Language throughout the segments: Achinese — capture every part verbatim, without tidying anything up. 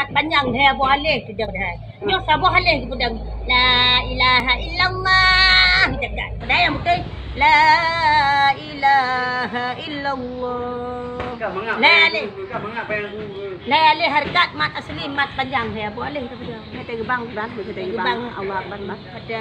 Panjang hai Abu Aleh tu dah dah. Nyoe saboh Aleh tu peudong. La ilaha illallah. Padahai nyang beutôi la ilaha illallah. Lai Aleh. Lai Aleh harkat mat asli, mat panjang hai Abu Aleh tu peudong. Hai teugeubang, bang, hai teugeubang. Allahu Akbar, bang. Pada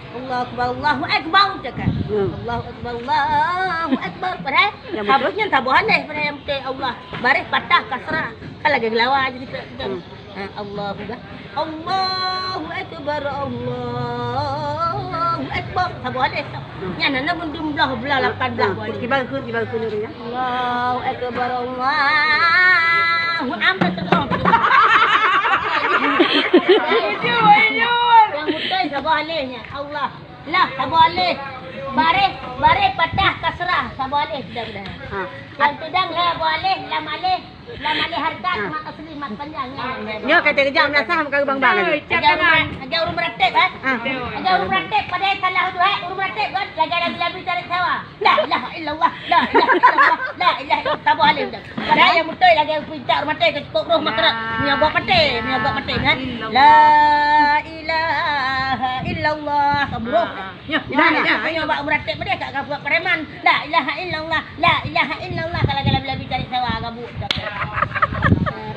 Allahu Akbar, Allahu Akbar, cakap. Hmm. Allahu Akbar, Allahu Akbar. Padahai nyang beutôi, habis nyan saboh Aleh, padahai nyang beutôi Allah. Baréh patah kasrah. Kan lagèe geulawa jadi. Hmm. Ha, Allahu Akbar. Allahu Akbar, Allahu Akbar. Saboh Aleh. Hmm. Nyan na meunan dum blaih, blaih, lapan blaih. Hmm. Kiban keu, kiban keu nyan. Allahu Akbar, Allahu Akbar. Nyang beutôi saboh Aleh nyan. Allah. Lah, saboh Aleh. Baréh, baréh patah kasrah, saboh Aleh sudah, sudah. Ha. Nyang tudang lah saboh Aleh, lam Aleh, lam Aleh harkat, ha, mat asli, mat panjang, nyan. Nyoe kata kejam dah sah, bukan bang-bang. Ajar ureueng, ajar ureueng meuratéb, eh. Ha. Ajar ureueng meuratéb, padahai salah tu, eh. Ureueng meuratéb kan, lagèe Nabi-nabi cari sawa. La ilaha illallah, la ilaha illallah, la ilaha illallah. Saboh Aleh sudah. Padahai nyang beutôi lagèe pinta ureueng maté, keu cukôp roh makra. Meunyoe gop maté, meunyoe gop maté, kan? La ilaha illallah, ka buroh. Ya, ya, ya, ya. Nyoe bak ureueng maté, ka buat preman. La ilaha illallah, la ilaha illallah. Kalau dalam labi cari sawa, gabuk.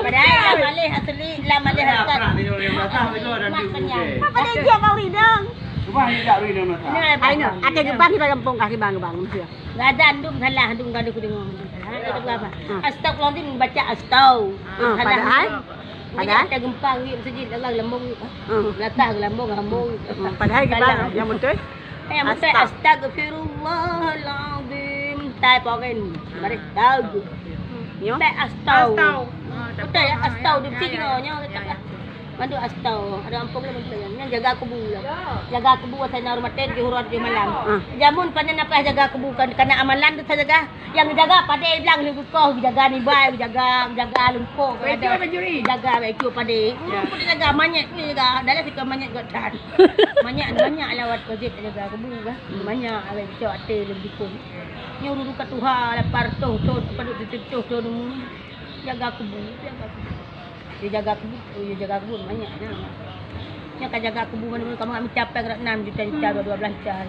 Padahai lam Aleh asli, lam Aleh harkat. Mat panjang. Apa dia je kau ridang? Ai nyoe, ate geubang di gampông kah, geubang, geubang, meusia. Gadan dum salah, dum gadoh kudeungoe. Astagfirullahalazim, baca astau. Ah, salah. Padahai? Padahai? Ada gempa, ngi masjid, Allah lambung. Ah. Belakang lambung, lambung. Ah, padahai kita yang betul? Eh, yang betul, astagfirullahalazim. Tai porin. Baris tag. Nyo? Tai astau. Astau. Betul ya, astau di sini, nyo, nyo. Mandum astau, ada ampôn lah mandum. Nyan jaga kubu lah. Jaga kubu asai na ureueng maté di uroe di malam. Ah. Jameun panen apa jaga kubu kan, kana amalan tu sajaga. Nyang jaga padé blang ni kukoh, jaga nibai, jaga, jaga lungkok, jaga baju padé. Ureueng pun jaga manyet ni jaga. Dalam situ manyet gok tan. Manyet, manyet lewat wajib jaga kubu kan. Manyet awak cok até lem jikon. Nyoe ureueng ka tuha lapan ratus thon, padub tujuh ratus thon. Jaga kubu, jaga kubu. Dia jaga kubu, oh, dia jaga kubu banyak nah. Nyoe ka jaga kubu mana-mana kamoe mita pèng rot enam juta, juta, dua belas juta.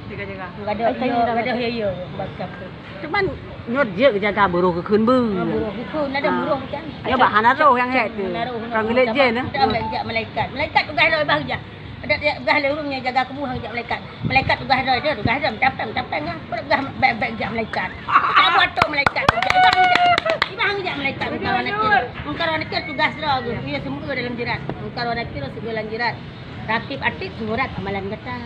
Jaga-jaga. Gadoh iya, gadoh iya, iya, baca tu. Cuman nyoe jeuet jaga buroh keukeuen beu. Ha, buroh keukeuen, ada buroh macam. Nyoe bah hana roh nyang hék tu. Hana roh, hana roh. Ka ngeulet je nah. Ada malaikat. Malaikat tugaih lôn bah jak. Ada tugaih lé ureueng nyang jaga kubu hana jak malaikat. Malaikat tugaih droe, tugaih droe, meucapèng, meucapèng, ah. Peue tugaih bèk-bèk jak malaikat. Kamu atau malaikat, ibang jak, ibang jak malaikat, Mungkar wa Nakir. Mungkar wa Nakir tugaih droe geuh, iya seumeue dalam jeurat. Mungkar wa Nakir seumeue dalam jeurat. Rakib Atid surat amalan gata.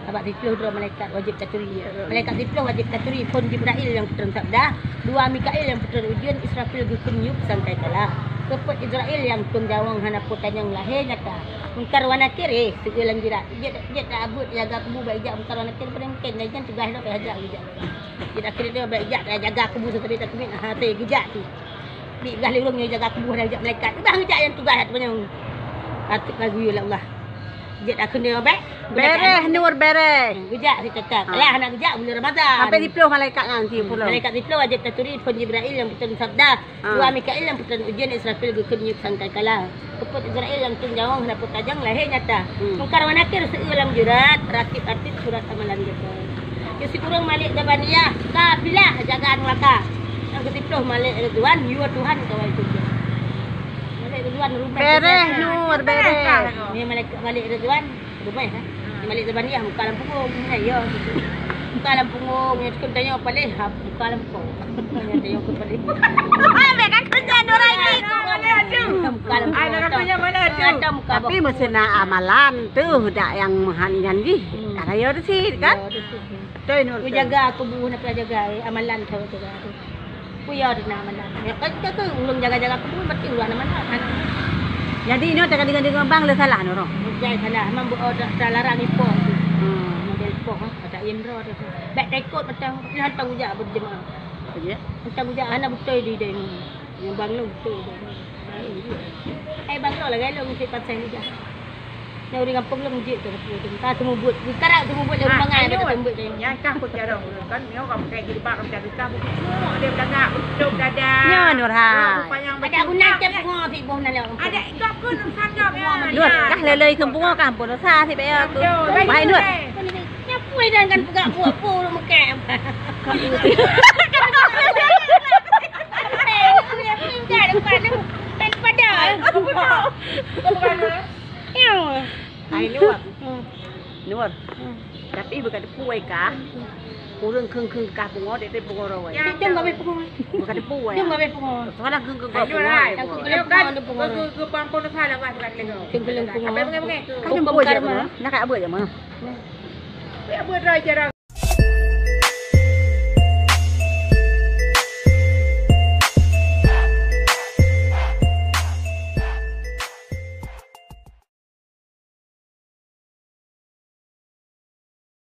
Sabab siplôh droe malaikat wajéb taturi. Malaikat siplôh wajéb taturi, phon Jibrail nyang peutreun sabda, dua Mikail nyang peutreun ujeuen, Israfil geukheun niup sangkai kala. Keupeuet Israil nyang tông jawang hana peue tanyong lahé nyata. Mungkar wa Nakir, eh, seumeue lam jeurat. Jeuet, jeuet dak abeuet jaga kubu bak ijak Mungkar wa Nakir, pada mungkin dah ijan tugaih dah payah jak ijak. Jeuet akhé nyoe bak ijak dah jaga kubu sabe-sabe takeumiet, ha, teuh geujak tu. Bit gah lé ureueng nyoe jaga kubu dah ijak malaikat. Dah geujak nyang tugaih tu panyang. Patut lagu ya Allah. Jeuet akhé nyoe bak. Beréh Nur beréh. Geujak si tetap. Ha. Lah nak geujak bulan Ramadan. Sampai siplôh malaikat nyan siplôh. Malaikat siplôh wajéb taturi, phon Jibrail nyang peutreun sabda. Ah. Dua Mikail nyang peutreun ujeuen, Israfil geukheun niup sangkai kala. Keupeuet Israil nyang tông jawang hana peue tanyong lahé nyata. Hmm. Mungkar wa Nakir seumeue lam jeurat, Rakib Atid surat amalan gata. Keu sikureueng Malik Zabaniyah, kafilah jaga neuraka. Nyang keusiplôh Malik Ridwan, yue Tuhan kawai syeuruga. Malik Ridwan rumah. Beréh Nur, beréh. Ni Malik, Malik Ridwan. Rumah, ha? Malik Zabaniyah muka lam punggung, kan? Ya. Muka lam punggung, yang cukup tanya paling, ha, muka lam punggung. Yang tanya ke paling. Ah, mereka kerja dua hari ni. Muka lam punggung. Ada kerja mana tu? Ada muka. Tapi meusti na amalan tu, dak nyang meuhan nyan jih. Hmm. Ada ya tu sih, kan? Ya, tu sih. Betul, Nur. Ku jaga kubu, nak jaga, eh, amalan tu jaga tu. Ku ya di na mana. Ya, kan kita tu ureueng jaga-jaga kubu, berarti ureueng na mana, kan? Jadi, nyoe teuka deungon-deungon bang le salah nyoe. Jai salah, memang bu-, oh, dah, dah larang ipoh tu. Hmm. Model ipoh, ha, ada indra tu. Bèk taikot macam, tapi hantar ujak berjemaah. Ya. Hantar ujak, hana beutôi di dai ni. Yang bang lu beutôi di dai ni. Eh, bang lu lah, kalau mesti pasang ujak. Nyang ureueng gampông lom jeuet keu teupeu tu. Ka teumubuet, ka rak teumubuet lom mangai bak teumubuet tu. Nyang kah peucarông ureueng kan, nyoe ka pakai jilbab macam tu, ka bucuk dia belagak, bucuk dada. Nyoe Nurha. Ada guna cep bunga si boh na lom. Ada gap ke nang sanggam ya. Nur, kah lelei keu bunga kah pun sa si bayar tu. Baik Nur. Nyapu dan kan peugah buah pu lu mekam. Pada. Hai Nur. Hmm. Nur. Hmm. Tapi bukan teupeu kah? Ureueng kheun-kheun kah pungo, dek pungo roh. Ya, jangan kami pungo. Bukan teupeu. Jangan kami pungo. Soalnya kheun-kheun kah pungo. Aku kena pungo, pungo. Ke pampun salah wah bukan lego. Kheun-kheun pungo. Apa bukan bukan. Kau pungo karma. Nak kat apa je mah? Ya buat rai jarang.